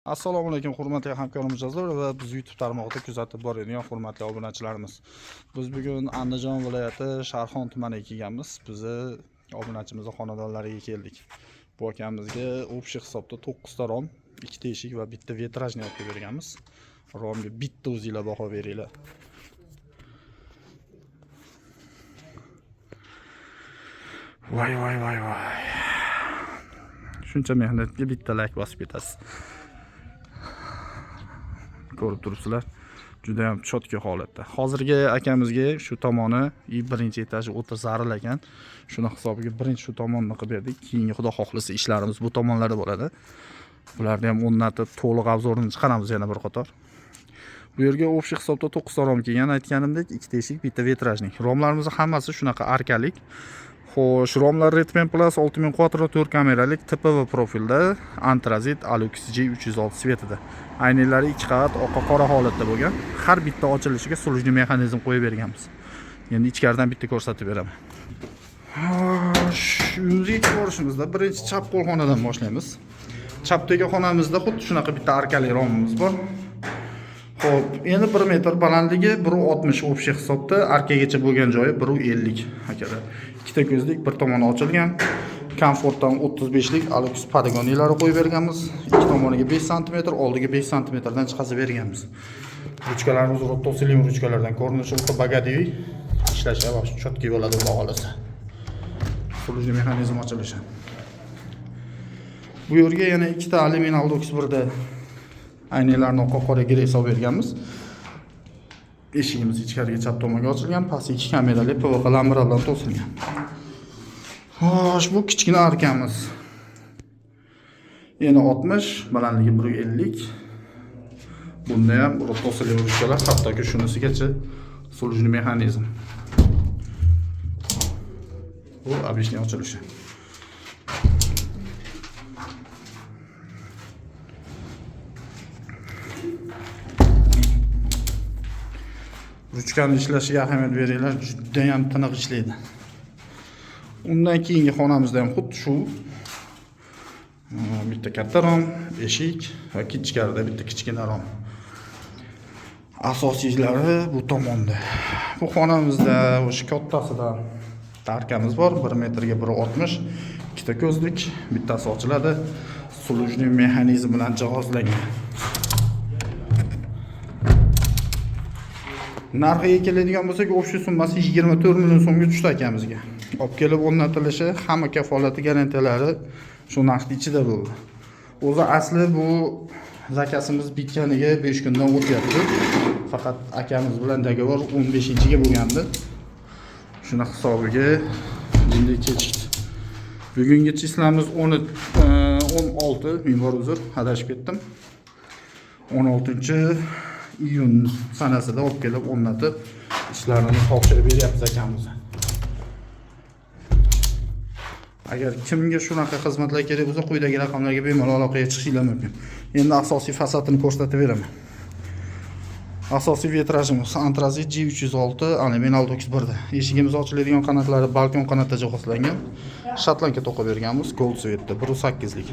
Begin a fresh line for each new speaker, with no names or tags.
Assalomu alaykum hurmatli hamkor mijozlar va biz YouTube tarmog'ida kuzatib boradigan hurmatli obunachilarimiz. Biz bugun Andijon viloyati Sharxon tumaniga kelganmiz. Bizni obunachimizni xonadonlariga keldik. Bu akamizga общий hisobda 9 ta rom, 2 ta eshik va bitta vitrajni olib kelib berganmiz. Romga bitta o'zinglar baho beringlar. Voy voy voy voy. Shuncha mehnatga bitta like bosib ketasiz. Ko'rib turibsizlar, juda ham chotka holatda. Hozirgi akamizga shu tomoni и birinchi etaji o'ta zaril ekan. Shuni hisobiga birinchi shu tomonni qilib berdik. Keyingi xudo xohlasa ishlarimiz bu tomonlarda bo'ladi. Bularni ham o'rnatib to'liq obzorini chiqaramiz yana bir qator. Bu yerga общий hisobda 9 ta rom kelgan, aytganimdek, 2 ta eshik, bitta vitrajnik. Romlarimiz hammasi shunaqa arkalik. Xo'sh, romlar Redman Plus 6000 Quattro 4 kameralik TPV profilda, antrazit Alux G306 svetida. Aynaklari 2 qavat oq qora holatda bo'lgan. Har bitta ochilishiga служебный mexanizm qo'yib berganmiz. Endi ichkaridan bitta ko'rsatib beraman. Xo'sh, uyimizga kirib borishimizda birinchi chap qo'l xonadan boshlaymiz. Chapdagi xonamizda xuddi shunaqa bitta arkali romimiz bor. Xo'p, endi 1 metr balandligi 1.60 общий hisobda, arkagacha bo'lgan joyi 1.50 akalar. Ikkita ko'zlik, bir tomoni ochilgan. Komfortdan 35 lik Alux podgoniylari qo'yib berganmiz. Ikki tomoniga 5 sm, oldiga 5 sm dan chiqazib berganmiz. Ruchkalarimiz rotoselim ruchkalardan, ko'rinishi o'ta bogadiy, ishlashi вообще чёткий bo'ladi xudo xohlasa. Служебный mexanizm ochilishi. Bu yerga yana ikkita alyumin Aldox 1da aynaklarni oq qora grey solib berganmiz. Eshigimiz ichkariga chap tomonga ochilgan, pastki 2 kamerali PVC lambalar bilan to'silgan. Xo'sh, bu kichkina arkamiz. Eni 60, balandligi 1.50. Bunda ham to'silgan ruchkalar, hattoki shunisigacha служебный mexanizm. Bu обычный ochilishi. Ruchkani ishlashiga ahamiyat beringlar, juda ham tiniq ishlaydi. Undan keyingi xonamizda ham xuddi shu bitta katta rom, eshik va ichkarida bitta kichkina rom. Asosiylari bu tomonda. Bu xonamizda o'sha kattasidan arkamiz bor, 1 metrga 1.60, ikkita ko'zlik, bittasi ochiladi. Служебный mexanizm bilan jihozlangan. Narxiga keladigan bo'lsak, общий summasi 24 million so'mga tushdi akamizga. Olib kelib o'rnatilishi, hamma kafolati garantiyalari shu narxning ichida bo'ldi. O'zi asli bu zakasimiz bitganiga 5 kundan o'tyapti. Faqat akamiz bilan договор 15-ga bo'lgandi. Shuni hisobiga endi kechikdi. Bugungi chislamiz 16, ming bor uzr, adashib ketdim. 16 iyun sanasida olib kelib o'rnatib ishlarini topshirib beryapmiz akamizga. Agar kimga shunaqa xizmatlar kerak bo'lsa, quyidagi raqamlarga bemalol aloqaga chiqishinglar mumkin. Endi asosiy fasadini ko'rsatib beraman. Asosiy vitrajimiz Antrazit G306 alyumin Aldox 1da. Eshigimiz ochiladigan qanatlari balkon qanatda jihozlangan. Shotlandka to'qib berganmiz, gold svetda 1.8 lik.